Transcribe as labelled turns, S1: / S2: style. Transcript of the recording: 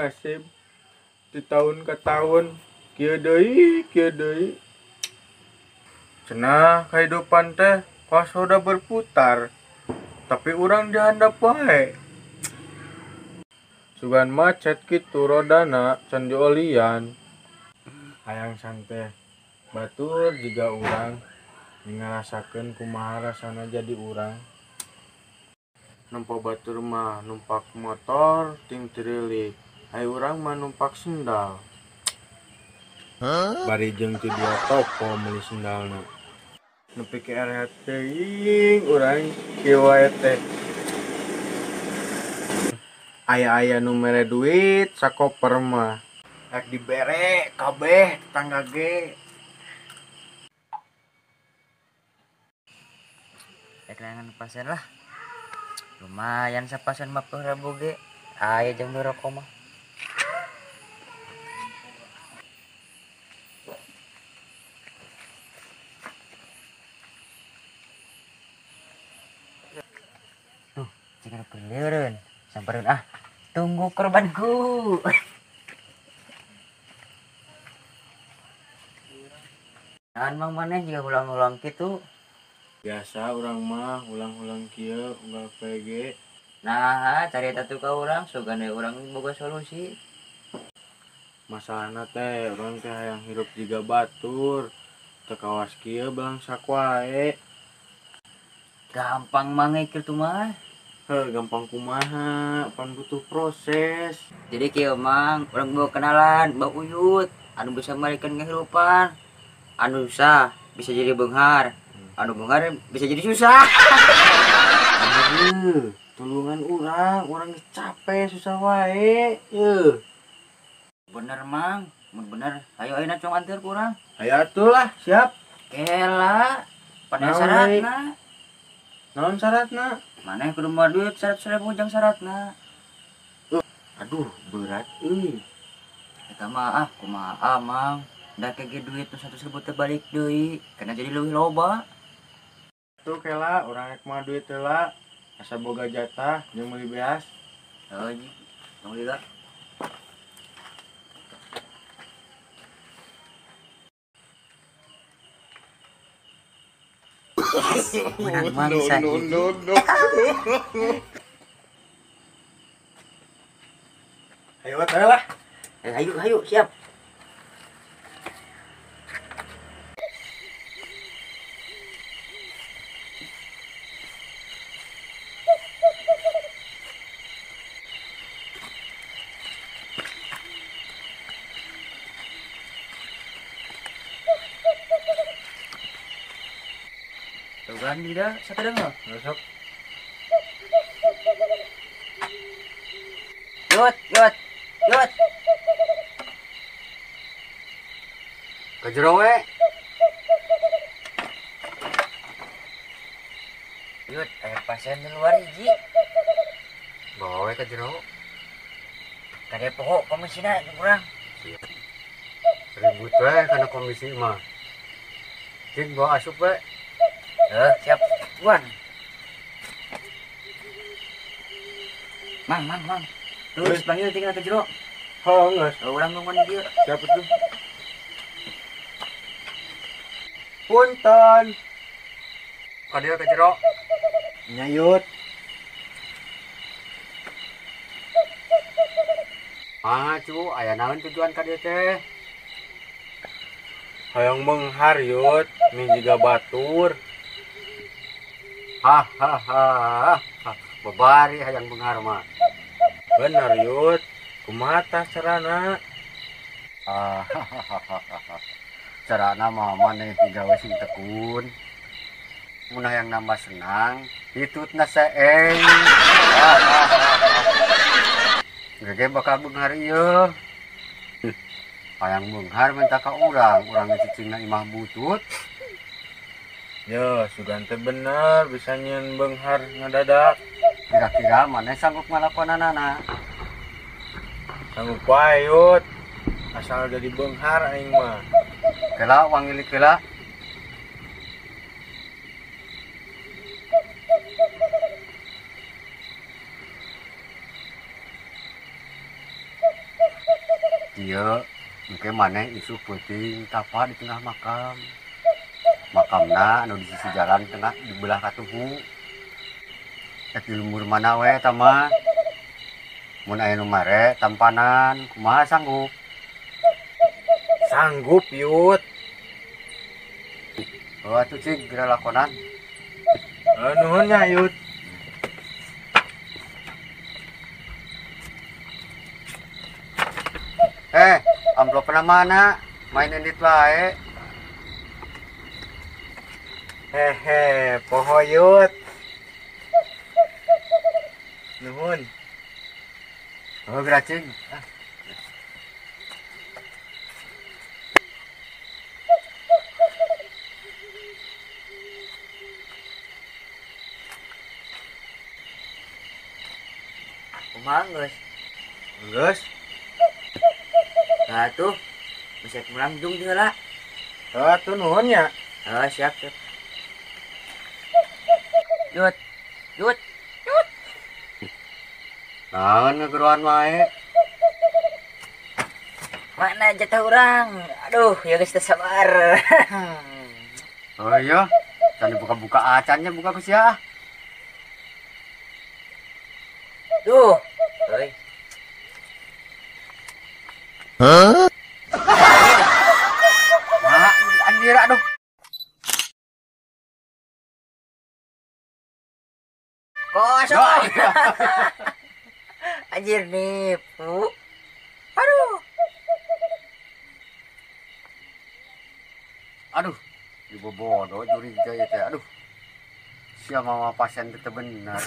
S1: Nasib di tahun ke tahun kieu deui kieu deui. Cenah kehidupan teh kos roda berputar. Tapi urang dihandap wae. Sugan macet kitu rodana can diolian. Hayang santai batur jiga urang ngarasakeun kumaha rasana jadi urang. Nempo batur mah numpak motor ting tirilik, ai urang mah numpak sendal. Bari jeung ti dua toko meuli sendalna. Nepi ka rehat teuing urang kieu wae teh. Aya-aya nu mere duit sakoper mah. Rek dibere kabeh tetangga ge.
S2: Rek neangan pasien lah. Lumayan sapasen 50.000 ge. Aya jeung nu rokok mah. Tuh, jika keleureun, sampereun ah. Tunggu korbanku. Naon mang maneh jiga ulang-ulang kitu?
S1: Biasa urang mah ulang-ulang kieu unggal PG.
S2: Nah, carita tuh ka urang sugan we urang boga solusi.
S1: Masalahna teh urang teh hayang hirup jiga batur. Teu kawas kieu balangsak wae.
S2: Gampang mang kitu mah.
S1: Heuh, gampang kumaha, pan butuh proses.
S2: Jadi kieu mang, urang boga kenalan, Mbak Uyut, anu bisa malikeun kehidupan. Anu susah bisa jadi beunghar. Anu beunghar bisa jadi susah.
S1: Aduh, tulungan urang, urang geus capek susah wae. Yeuh.
S2: Bener mang, mun bener hayu ayeuna cong anteur ku urang.
S1: Hayu atuh lah, siap.
S2: Kela, pada syaratna.
S1: Naon syaratna?
S2: Maneh kudu moal duit 100.000 jang syaratna.
S1: Aduh, berat euy.
S2: Eta mah ah kumaha mang. Da kege duit nu 100.000 teh balik deui, kana jadi leuwih loba.
S1: Tuh kela, urang rek mah duit heula, asa boga jatah jeung meuli beas.
S2: Heuh, tong lila. Menang mangsa.
S3: No, no, no.
S1: Ayo ayo lah.
S2: Ayo ayo siap. Tuh tidak, sakadeng mah.
S1: Besok.
S2: Yot, yot, yot.
S4: Ka jero we.
S2: Yot, aya pasien di luar hiji.
S4: Bawa we ka jero.
S2: Kade poho komisina jeung urang.
S4: Ribut we kana komisi mah. Cing bawa asup we.
S2: Siap, tuan. Mang, mang, mang. Terus panggil tinggal ke jero.
S1: Oh, geus.
S2: Urang ngomong di dieu.
S1: Siap tuh. Punten.
S4: Ka dieu ka jero.
S1: Nyayut.
S4: Ah, cu, aya naon tujuan ka dieu teh?
S1: Hayang beunghar yut, mih jiga batur.
S4: Ha ha ha, babari hayang beunghar mah.
S1: Bener yut, kumaha tah carana?
S4: Ah, carana mah maneh digawe sing tekun. Mun hayang nambah senang, hitutna seeng. Gege bakal beunghar ieu. Hayang beunghar minta ka urang, urang cicingna imah butut.
S1: Yo, sugan teh bener bisa nyieun beunghar ngadadak.
S4: Kira-kira maneh sanggup ngalakonanana?
S1: Sanggup wae yut. Asal jadi beunghar aing mah.
S4: Kela wangilik heula. Kieu engke maneh isuk peuting tapa di tengah makam. Makamna anu di sisi jalan tengah di belah katuhu. Rek di lembur mana we eta mah. Mun aya nu mare tampanan kumaha sanggup?
S1: Sanggup Yut.
S4: Oh atuh cing geura lakonan.
S1: Nuhun nya Yut.
S4: Amplopna mana? Main indit wae.
S1: Hehe, poho Yut. Nuhun.
S4: Oh, geura cing.
S2: Kumaha geus?
S1: Geus.
S2: Nah tuh, bisa melangjung di heula.
S1: Oh, tuh nuhun nya.
S2: Oh, siap, siap. Yut, yut, yut.
S4: Naon ngegeruan wae?
S2: Mana jatah urang? Aduh, ya geus teu sabar.
S4: Oh iya, can dibuka-buka acannya buka ku sia.
S2: Duh, euy.
S4: Hah? Wah, anjir aduh.
S2: Kosong. Anjir nipu. Aduh.
S4: Aduh, dibobodo jurig teh teh. Aduh. Sia mama pasien teh bener.